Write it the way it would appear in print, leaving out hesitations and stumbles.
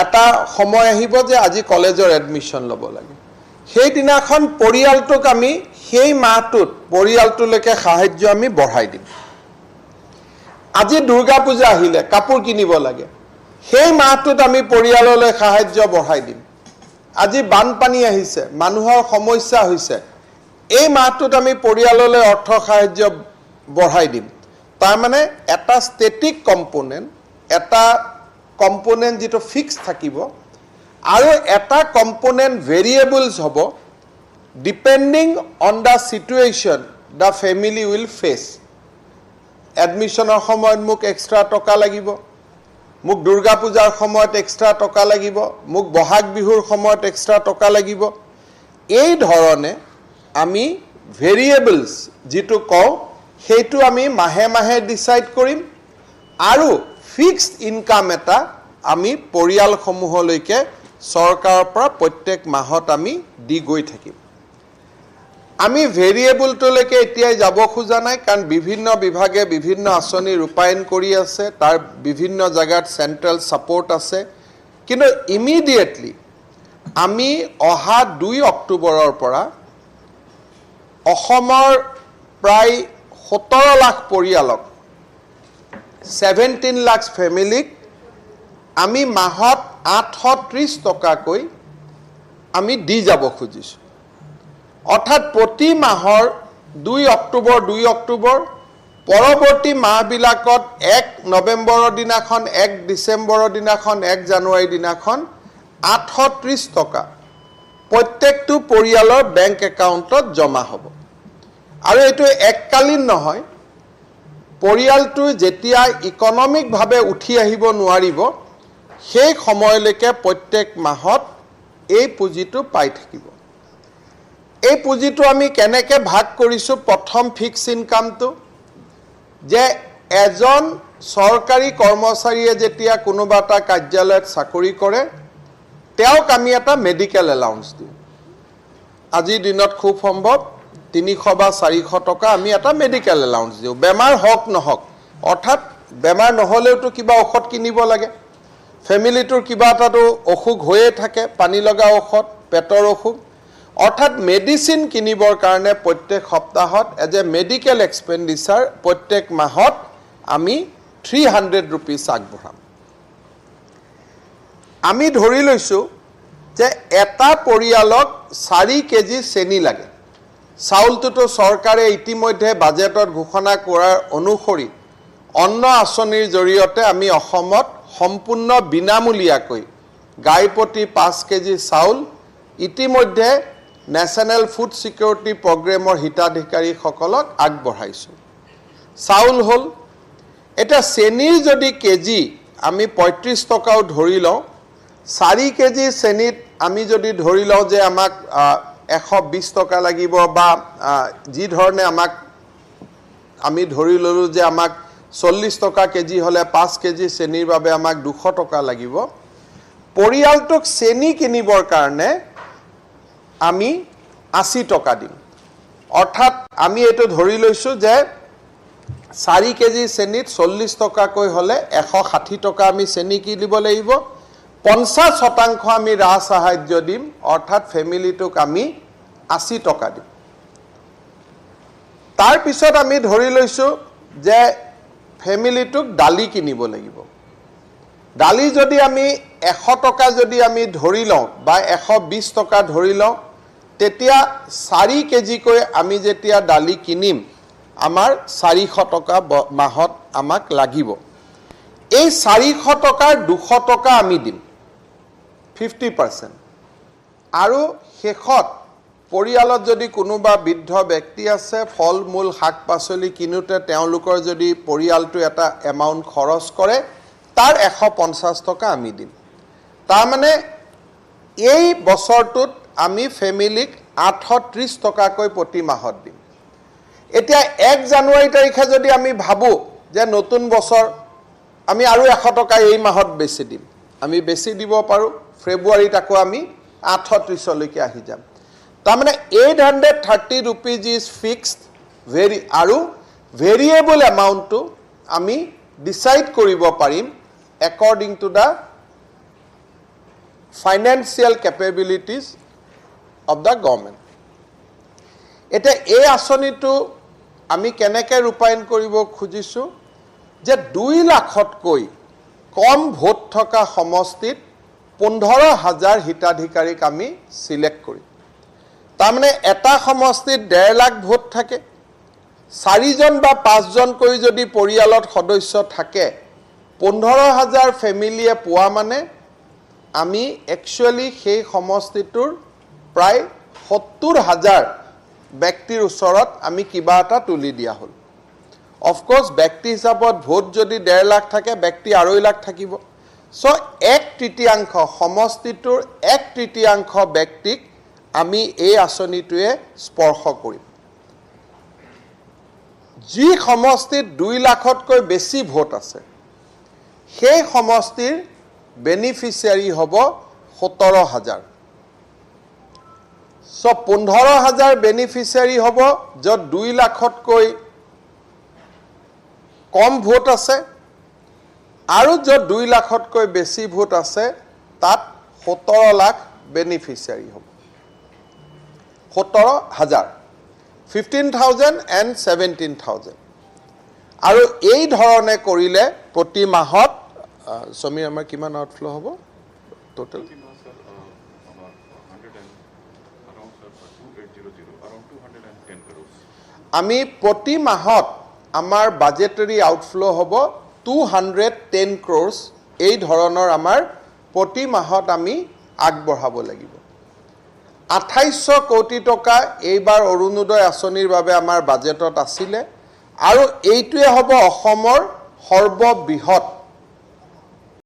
এটা সময় আহিব যে আজি কলেজৰ এডমিশ্যন ল'ব লাগে। সেইদিনাখন পৰিয়ালটোক আমি সেই মাহটোত পৰিয়ালটোলৈকে সাহাৰ্য আমি বঢ়াই দিম। আজি দুৰ্গা পূজা আহিলে, কাপোৰ কিনিব লাগে, সেই মাহটোত আমি পৰিয়াললৈ সাহাৰ্য বঢ়াই দিম। আজি বানপানী আহিছে, মানুহৰ সমস্যা হৈছে, এই মাহটোত আমি পৰিয়াললৈ অৰ্থ সাহাৰ্য বঢ়াই দিম। তাৰমানে এটা ষ্টেটিক কম্পনেণ্ট, এটা কম্পনেণ্ট যিটো ফিক্স থাকিব আৰু এটা কম্পনেণ্ট ভেৰিয়েবলছ হ'ব, depending on the situation the family will face। এডমিশ্যনৰ সময়ত মোক এক্সট্ৰা টকা লাগিব, মোক দুৰ্গা পূজাৰ সময়ত এক্সট্ৰা টকা লাগিব, মোক বহাগ বিহুৰ সময়ত এক্সট্ৰা টকা লাগিব। এই ধৰণে আমি ভেৰিয়েবলছ যিটো কওঁ, সেইটো আমি মাহে মাহে ডিচাইড কৰিম আৰু ফিক্সড ইনকাম এটা আমি পৰিয়ালসমূহলৈকে চৰকাৰৰ পৰা প্ৰত্যেক মাহত আমি দি গৈ থাকিম। আমি ভেৰিয়েবলটোলৈকে এতিয়াই যাব খোজা নাই, কাৰণ বিভিন্ন বিভাগে বিভিন্ন আঁচনি ৰূপায়ণ কৰি আছে, তাৰ বিভিন্ন জেগাত চেণ্ট্ৰেল ছাপৰ্ট আছে। কিন্তু ইমিডিয়েটলি আমি অহা 2 অক্টোবৰৰ পৰা অসমৰ প্ৰায় 17 লাখ পৰিয়ালক, 17 লাখ ফেমিলিক আমি মাহত 830 টকাকৈ আমি দি যাব খুজিছোঁ। অৰ্থাৎ প্ৰতি মাহৰ 2 অক্টোবৰ, 2 অক্টোবৰ, পৰৱৰ্তী মাহবিলাকত 1 নৱেম্বৰৰ দিনাখন, 1 ডিচেম্বৰৰ দিনাখন, 1 জানুৱাৰীৰ দিনাখন 830 টকা প্ৰত্যেকটো পৰিয়ালৰ বেংক একাউণ্টত জমা হ'ব। আৰু এইটো এককালীন নহয়। পৰিয়ালটো যেতিয়া ইকনমিকভাৱে উঠি আহিব নোৱাৰিব, সেই সময়লৈকে প্ৰত্যেক মাহত এই পুঁজিটো পাই থাকিব। এই পুঁজিটো আমি কেনেকৈ ভাগ কৰিছোঁ? প্ৰথম ফিক্স ইনকামটো যে এজন চৰকাৰী কৰ্মচাৰীয়ে যেতিয়া কোনোবা এটা কাৰ্যালয়ত চাকৰি কৰে, তেওঁক আমি এটা মেডিকেল এলাউন্স দিওঁ। আজিৰ দিনত খুব সম্ভৱ 300 বা 400 টকা আমি এটা মেডিকেল এলাউন্স দিওঁ, বেমাৰ হওক নহওক। অৰ্থাৎ বেমাৰ নহ'লেওতো কিবা ঔষধ কিনিব লাগে, ফেমিলিটোৰ কিবা এটাতো অসুখ হৈয়ে থাকে, পানী লগা ঔষধ, পেটৰ অসুখ। অৰ্থাৎ মেডিচিন কিনিবৰ কাৰণে প্ৰত্যেক সপ্তাহত এজ এ মেডিকেল এক্সপেণ্ডিচাৰ প্ৰত্যেক মাহত আমি 300 ৰুপিজ আগবঢ়াম। আমি ধৰি লৈছোঁ যে এটা পৰিয়ালক 4 কেজি চেনি লাগে। চাউলটোতো চৰকাৰে ইতিমধ্যে বাজেটত ঘোষণা কৰাৰ অনুসৰি অন্ন আঁচনিৰ জৰিয়তে আমি অসমত সম্পূৰ্ণ বিনামূলীয়াকৈ গাইপতি 5 কেজি চাউল ইতিমধ্যে নেশ্যনেল ফুড ছিকিউৰিটি প্ৰগ্ৰেমৰ হিতাধিকাৰীসকলক আগবঢ়াইছোঁ। চাউল হ'ল। এতিয়া চেনিৰ যদি কেজি আমি 35 টকাও ধৰি লওঁ, 4 কেজি চেনিত আমি যদি ধৰি লওঁ যে আমাক 120 টকা লাগিব বা যি ধৰণে আমাক আমি ধৰি ল'লোঁ যে আমাক 40 টকা কেজি হ'লে 5 কেজি চেনিৰ বাবে আমাক 200 টকা লাগিব। পৰিয়ালটোক চেনি কিনিবৰ কাৰণে আমি 80 টকা দিম। অৰ্থাৎ আমি এইটো ধৰি লৈছোঁ যে 4 কেজি চেনিত 40 টকাকৈ হ'লে 160 টকা আমি চেনি কিনিব লাগিব। 50% আমি ৰাজ সাহাৰ্য দিম, অৰ্থাৎ ফেমিলিটোক আমি 80 টকা দিম। তাৰপিছত আমি ধৰি লৈছোঁ যে ফেমিলিটোক দালি কিনিব লাগিব। দালি যদি আমি 100 টকা যদি আমি ধৰি লওঁ বা 120 টকা ধৰি লওঁ, তেতিয়া 4 কেজিকৈ আমি যেতিয়া দালি কিনিম, আমাৰ 400 টকা মাহত আমাক লাগিব। এই 400 টকাৰ 200 টকা আমি দিম, 50%। আৰু শেষত পৰিয়ালত যদি কোনোবা বৃদ্ধ ব্যক্তি আছে, ফল মূল শাক পাচলি কিনোতে তেওঁলোকৰ যদি পৰিয়ালটো এটা এমাউণ্ট খৰচ কৰে, তাৰ 150 টকা আমি দিম। তাৰমানে এই বছৰটোত আমি ফেমিলিক 830 টকাকৈ প্ৰতি মাহত দিম। এতিয়া 1 জানুৱাৰী তাৰিখে যদি আমি ভাবোঁ যে নতুন বছৰ, আমি আৰু 100 টকা এই মাহত বেছি দিম, আমি বেছি দিব পাৰোঁ। ফেব্ৰুৱাৰীত আকৌ আমি 830লৈকে আহি যাম। তাৰমানে 830 rupees is fixed very আৰু ভেৰিয়েবল এমাউণ্টটো আমি ডিচাইড কৰিব পাৰিম according to the financial capabilities of the government. এতিয়া এই আঁচনিটো আমি কেনেকৈ ৰূপায়ণ কৰিব খুজিছোঁ যে 2 লাখতকৈ কম ভোট থকা সমষ্টিত 15 হাজাৰ হিতাধিকাৰীক আমি চিলেক্ট কৰিম। তাৰমানে এটা সমষ্টিত 1.5 লাখ ভোট থাকে, চাৰিজন বা পাঁচজন কৰি যদি পৰিয়ালত সদস্য থাকে, 15 হাজাৰ ফেমিলিয়ে পোৱা মানে আমি একচুৱেলি সেই সমষ্টিটোৰ প্ৰায় 70 হাজাৰ ব্যক্তিৰ ওচৰত আমি কিবা এটা তুলি দিয়া হ'ল। অফক'ৰ্ছ, ব্যক্তি হিচাপত ভোট যদি 1.5 লাখ থাকে, ব্যক্তি 2.5 লাখ থাকিব। চ' এক তৃতীয়াংশ সমষ্টিটোৰ এক তৃতীয়াংশ ব্যক্তিক আমি এই আঁচনিটোৱে স্পৰ্শ কৰিম। যি সমষ্টিত 2 লাখতকৈ বেছি ভোট আছে, সেই সমষ্টিৰ বেনিফিচিয়াৰী হ'ব 17 হাজাৰ। চ' 15 হাজাৰ বেনিফিচিয়াৰী হ'ব য'ত 2 লাখতকৈ কম ভোট আছে আৰু য'ত 2 লাখতকৈ বেছি ভোট আছে, তাত 17 লাখ বেনিফিচিয়াৰী হ'ব, 17 হাজাৰ, 15,000 and 17,000। আৰু এই ধৰণে কৰিলে প্ৰতি মাহত সমীৰ, আমাৰ কিমান আউটফ্ল' হ'ব টোটেল? প্ৰতি মাহ sir, আমাৰ 100 and around, sir, 2800, around 210 crores. আমি প্ৰতি মাহত আমাৰ বাজেটৰী আউটফ্ল' হ'ব 210 ক্ৰ'ৰ্ছ। এই ধৰণৰ আমাৰ প্ৰতি মাহত আমি আগবঢ়াব লাগিব। 2800 কোটি টকা এইবাৰ অৰুণোদয় আঁচনিৰ বাবে আমাৰ বাজেটত আছিলে আৰু এইটোৱে হ'ব অসমৰ সৰ্ববৃহৎ